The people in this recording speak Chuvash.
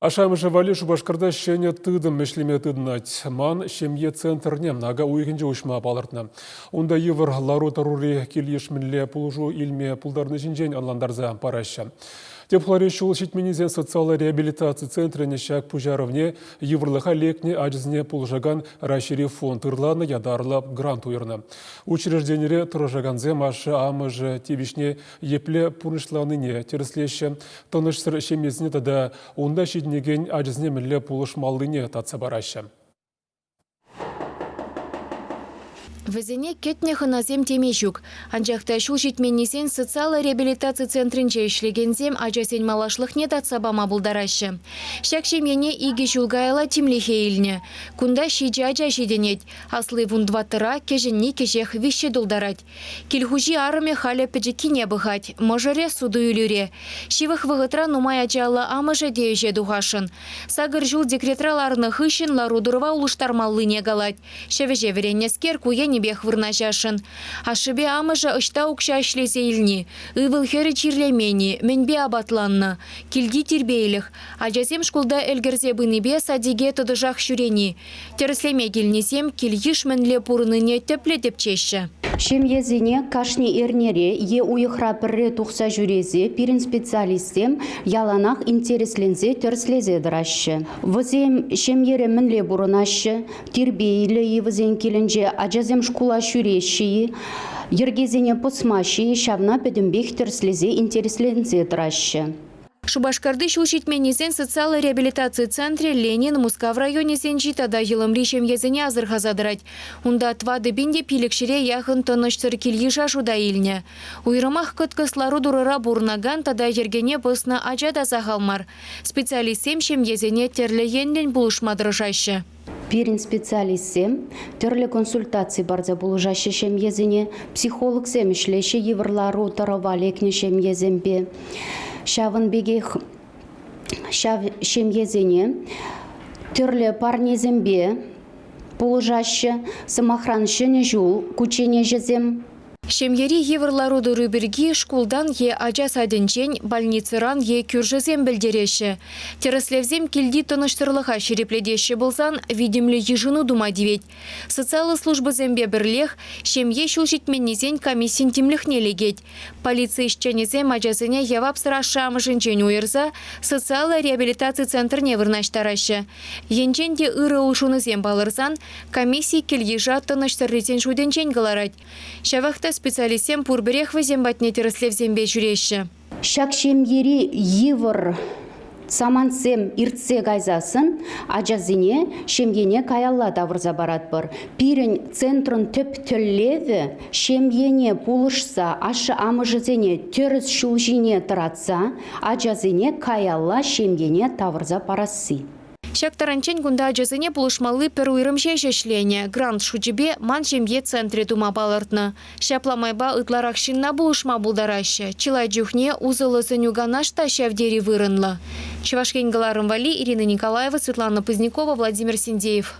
Ашшӗ-амӑшӗ валли Шупашкарта ҫӗнӗ тытӑм ӗҫлеме тытӑнать. Ман ҫемье центрне ака уйӑхӗнче уҫма палӑртнӑ. Унта йывӑр лару-тӑрури кил-йыш мӗнле пулӑшу илме пултарни ҫинчен ӑнлантарса параҫҫӗ. Тӗп хулари ҫул ҫитменнисен социаллӑ реабилитаци центрӗн ҫак пуҫарӑвне йывӑрлӑха лекнӗ ачасене пулӑшакан Раҫҫейри фонд ырланӑ ятарлӑ грант уйӑрнӑ. Учрежденире тӑрӑшакансем ашшӗ-амӑшӗ тивӗҫне епле пурнӑҫланине тӗрӗслеҫҫӗ, тӑнӑҫсӑр ҫемьесене тата унта ҫитӗнекен ачасене мӗнле пулӑшмаллине татса параҫҫӗ. Вӗсене кӗтнӗ хӑнасем теме ҫук. Анчах та ҫул ҫитменнисен социаллӑ реабилитаци центрӗнче ӗҫлекенсем ачасен малашлӑхне татса пама пултараҫҫӗ. Ҫак ҫемьене икӗ ҫул каялла тимлӗхе илнӗ. Кунта ҫичӗ ача ҫитӗнет. Асли вунтӑваттӑра, кӗҫӗнни кӗҫех виҫҫе тултарать. Кил хуҫи арӑмӗ халӗ пӗчӗккине пӑхать, мӑшӑрӗ суту-илӳре. Ҫывӑх вӑхӑтра нумай ачаллӑ амӑшӗ те ӗҫе тухасшӑн. Сакӑр ҫул декретра ларнӑ хыҫҫӑн лару-тӑрӑва улӑштармаллине калать. Ҫӗвӗҫе вӗреннӗскер ку енӗпех вырнаҫасшӑн. Ашшӗпе амӑшӗ ӑҫта укҫа ӗҫлесе илни, ывӑл-хӗрӗ чирлемен-и, мӗнпе апатланнӑ, килти тирпейлӗх, ачасем шкулта ӗлкӗрсе пынипе садике тӑтӑшах ҫӳрени, Тӗрӗслеме килнисем кил-йыш мӗнле пурӑннине тӗплӗ тӗпчеҫҫӗ. Ҫемьесене кашни эрнере е уйӑхра пӗрре тухса ҫӳресе пирӗн специалистсем яланах интересленсе тӗрӗслесе тӑраҫҫӗ. Вӗсем ҫемьере мӗнле пурӑнаҫҫӗ, тирпейлӗ-и вӗсен килӗнче, ачасем шкула ҫӳреҫҫӗ-и, йӗркесене пӑсмаҫҫӗ-и, ҫавна пӗтӗмпех тӗрӗслесе интересленсе тӑраҫҫӗ. Шупашкарти ҫул ҫитменнисен социаллӑ реабилитаци центрӗ Ленин, Мускав районӗсенчи тата Йӑлӑмри ҫемьесене асӑрхаса тӑрать. Унта 4 пин те пилӗкҫӗре яхӑн тӑнӑҫсӑр кил-йыша шута илнӗ. Уйрӑмах кӑткӑс лару-тӑрура пурӑнакан тата йӗркене пӑснӑ ача та сахал мар. Специалистсем ҫемьесене тӗрлӗ енлӗн пулӑшма тӑрӑшаҫҫӗ. Пирӗн специалистсем тӗрлӗ консультаци парса пулӑшаҫҫӗ ҫемьесене, психологсем ӗҫлеҫҫӗ йывӑр лару-тӑрӑва лекнӗ ҫемьесемпе. Ҫавӑн пекех ҫав ҫемьесене тӗрлӗ парнесемпе пулӑшаҫҫӗ. Сӑмахран, Ҫӗнӗ ҫул кучченеҫӗсем. Ҫемьери йывӑр лару-тӑру пирки шкултан е ача садӗнчен, больницӑран е кӳршӗсем пӗлтереҫҫӗ. Тӗрӗслевсем килти тӑнӑҫсӑрлӑха ҫирӗплетеҫҫӗ пулсан витӗмлӗ йышӑну тума тивет. Социаллӑ службӑсемпе пӗрлех ҫемье ҫул ҫитменнисен комиссин тимлӗхне лекет. Полици ӗҫченӗсем ачасене явапсӑр ашшӗ-амӑшӗнчен уйӑрса социаллӑ реабилитаци центрне вырнаҫтараҫҫӗ. Енчен те ырӑ улшӑнусем палӑрсан комисси кил-йыша тӑнӑҫсӑррисен шутӗнчен кӑларать. Ҫавах та специалистсем пурпӗрех вӗсем патне тӗрӗслевсемпе ҫӳреҫҫӗ. Ҫак ҫемьери йывӑр самантсем иртсе кайсассӑн ачасене ҫемьене каялла тавӑрса паратпӑр. Пирӗн центрӑн тӗп тӗллевӗ ҫемьене пулӑшса ашшӗ-амӑшӗсене тӗрӗс ҫул ҫине тӑратса ачасене каялла ҫемьене тавӑрса парасси. Ҫак таранччен кунта ачасене пулӑшмалли пӗр уйрӑм ҫеҫ ӗҫленӗ. Грант шучӗпе Ман ҫемье центрӗ тума палӑртнӑ. Ҫапла майпа ытларах ҫынна пулӑшма пултараҫҫӗ. Чылай чухне усӑллӑ сӗнӳ-канаш та ҫав тери вырӑнлӑ. Чӑваш Ен кӑларӑм валли Ирина Николаева, Светлана Позднякова, Владимир Синдеев.